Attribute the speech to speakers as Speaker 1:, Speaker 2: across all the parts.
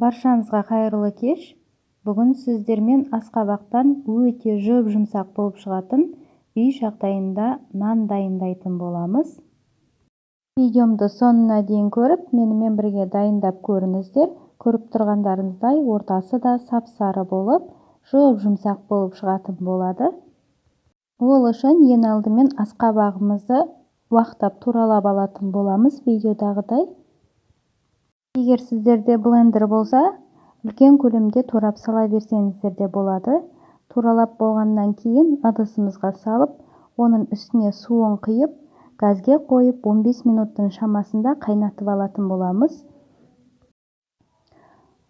Speaker 1: Баршаңызға қайырлы кеш. Бүгін сіздермен асқабақтан өте жұп-жұмсақ болып шығатын үй жағдайында нан дайындайтын боламыз. Видеомды соңына дейін көріп, менімен бірге дайындап көріңіздер. Көріп тұрғандарыңыздай, ортасы да сап-сары болып, жұп-жұмсақ болып шығатын болады. Ол үшін ең алдымен асқабағымызды уақтап туралап алатын боламыз видеодағыдай. Егер сіздерде блендер болса, үлкен көлемде турап сала берсеңіздер де болады. Туралап болғаннан кейін ыдысымызға салып, оның үстіне суын құйып, газге қойып 15 минуттың шамасында қайнатып алатын боламыз.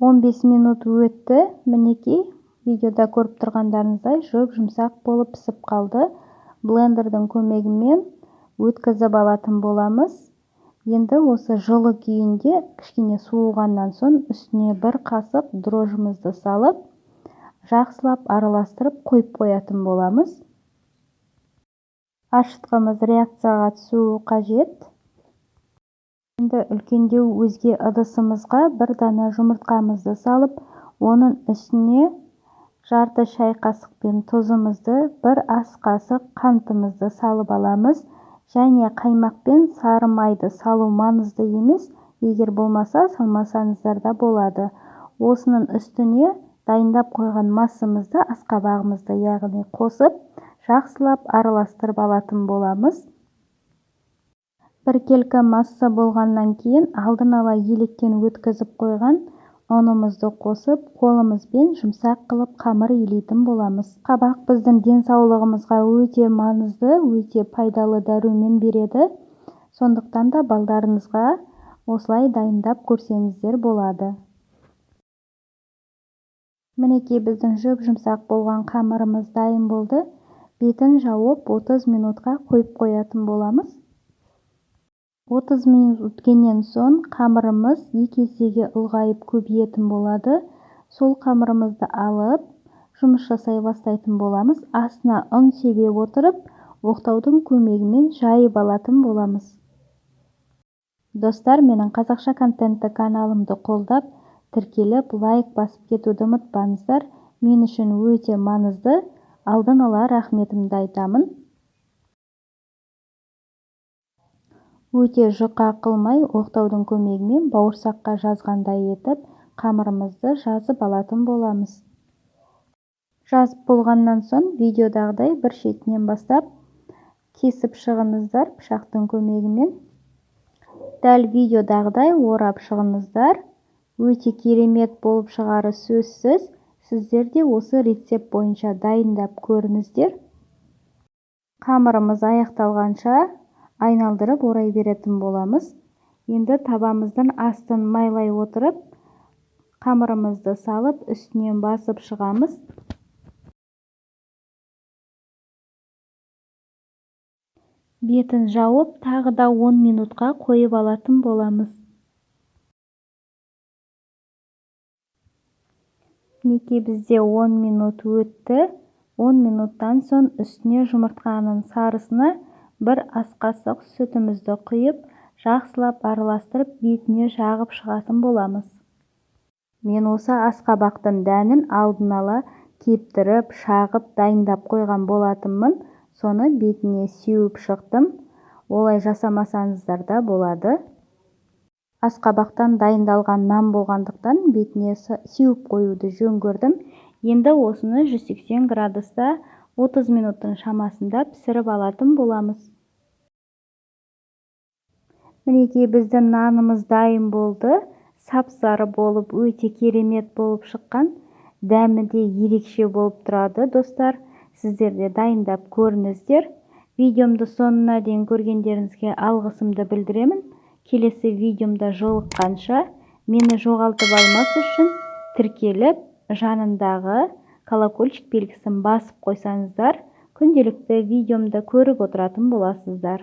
Speaker 1: 15 минут өтті. Мінекей, видеода көріп тұрғандарыңыздай жұп-жұмсақ болып пісіп қалды. Блендердің көмегімен өткізіп алатын боламыз. Енді осы жылы күйінде кішкене суығаннан соң үстіне бір қасық дрожжымызды салып, жақсылап араластырып қойып қоятын боламыз. Ашытқымыз реакцияға түсуі қажет. Енді үлкендеу өзге ыдысымызға бір дана жұмыртқамызды салып, оның үстіне жарты шай қасықпен тұзымызды, бір ас қасық қантымызды салып аламыз. Және қаймақ пен сары майды салу маңызды емес, егер болмаса салмасаңыздар да болады. Осының үстіне дайындап қойған массамызды, асқабағымызды яғни қосып, жақсылап араластырып алатын боламыз. Біркелкі масса болғаннан кейін алдын ала електен өткізіп қойған ұнымызды қосып, қолымызбен жұмсақ қылып қамыр илейтін боламыз. Қабақ біздің денсаулығымызға өте маңызды, өте пайдалы дәрумен береді. Сондықтан да балдарыңызға осылай дайындап көрсеңіздер болады. Мінекей, біздің жұп-жұмсақ болған қамырымыз дайын болды. Бетін жауып 30 минутқа қойып қоятын боламыз. 30 минут өткеннен соң қамырымыз екі есеге ұлғайып көбейетін болады. Сол қамырымызды алып, жұмыс жасай бастайтын боламыз. Астына ұн себе отырып, оқтаудың көмегімен жайып алатын боламыз. Достар, менің қазақша контентті каналымды қолдап, тіркеліп, лайк басып кетуді ұмытпаңыздар. Мен үшін өте маңызды. Алдын ала рахметімді айтамын. Өте жұқа қылмай, оқтаудың көмегімен бауырсаққа жазғандай етіп, қамырымызды жазып алатын боламыз. Жазып болғаннан соң видеодағыдай бір шетінен бастап кесіп шығыңыздар пышақтың көмегімен. Дәл видеодағыдай орап шығыңыздар. Өте керемет болып шығары сөзсіз. Сіздер де осы рецепт бойынша дайындап көріңіздер. Қамырымыз аяқталғанша айналдырып орай беретін боламыз. Енді табамыздың астын майлай отырып, қамырымызды салып, үстінен басып шығамыз. Бетін жауып, тағы да 10 минутқа қойып алатын боламыз. Мінекей, бізде 10 минут өтті. 10 минуттан соң үстіне жұмыртқаның сарысына бір ас қасық сүтімізді құйып, жақсылап араластырып, бетіне жағып шығатын боламыз. Мен осы асқабақтың дәнін алдын ала кептіріп, шағып, дайындап қойған болатынмын. Соны бетіне сеуіп шықтым. Олай жасамасаңыздар да болады. Асқабақтан дайындалған нан болғандықтан бетіне сеуіп қоюды жөн көрдім. Енді осыны 180 градуста 30 минуттың шамасында пісіріп алатын боламыз. Мінекей, біздің нанымыз дайын болды. Сап-сары болып, өте керемет болып шыққан. Дәмі де ерекше болып тұрады, достар. Сіздер де дайындап көріңіздер. Видеомды соңына дейін көргендеріңізге алғысымды білдіремін. Келесі видеомда жолыққанша, мені жоғалтып алмас үшін тіркеліп, жанындағы колокольчик белгісін басып қойсаңыздар, күнделікті видеомды көріп отыратын боласыздар.